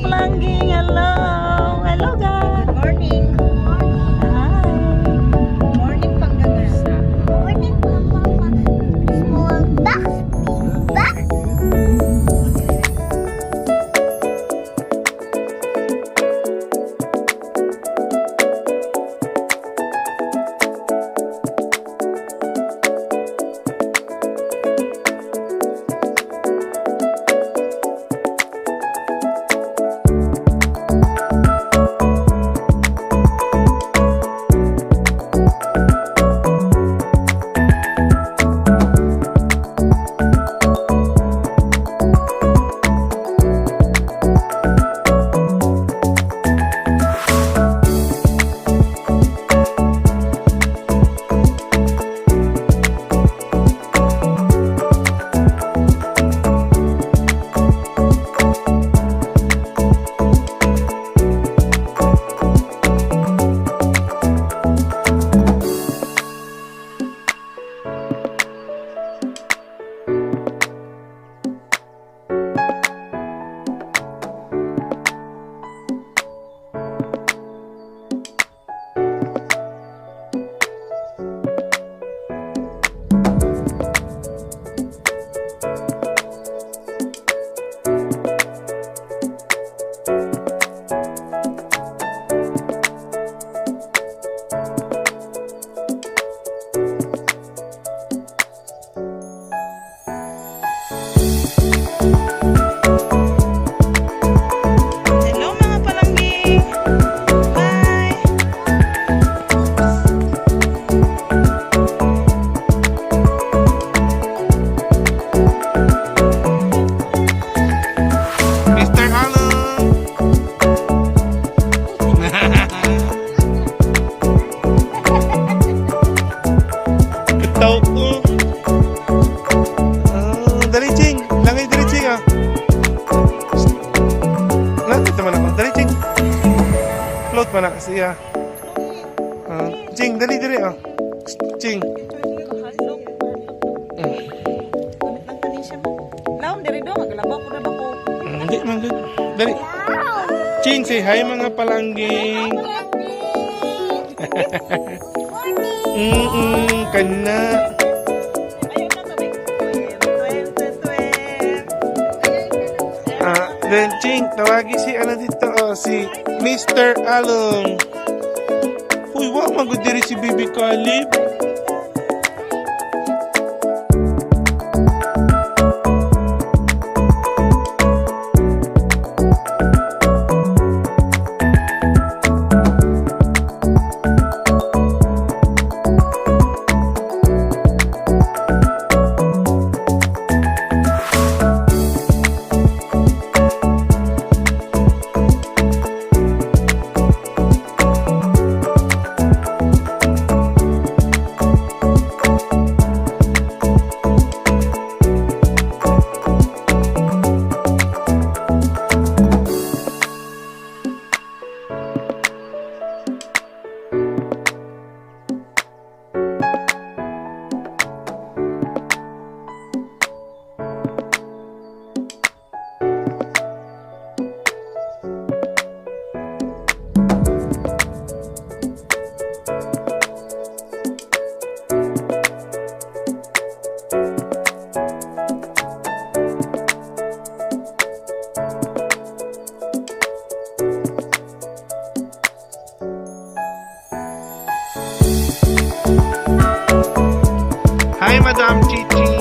Palangging. Hello. Hello, guys. Good morning. Hi. Morning, Panggangas. Morning, Papa. Small box, big box. Hello, mga palangging. Bye. Mr. Along! Kataw ko. Ah, dali, Ching. Langay, dali, Ching, ah. Nandito man ako. Dali, Ching. Float man na kasi, ah. Ah, Ching, dali, dali, ah. Ching. Gamit lang tanin siya mo. Laom diri do maglabaw ko na ba ko. Hindi, man good. Dali. Ching, say hi, mga palangging. Kana. Ayun na tubig. Twem, twem, twem. Ah, then Ching, tawagi si ano dito, oh, si Mr. Along. Uy, wa man gud diri si Baby Caleb. Hi, Madam Chichi.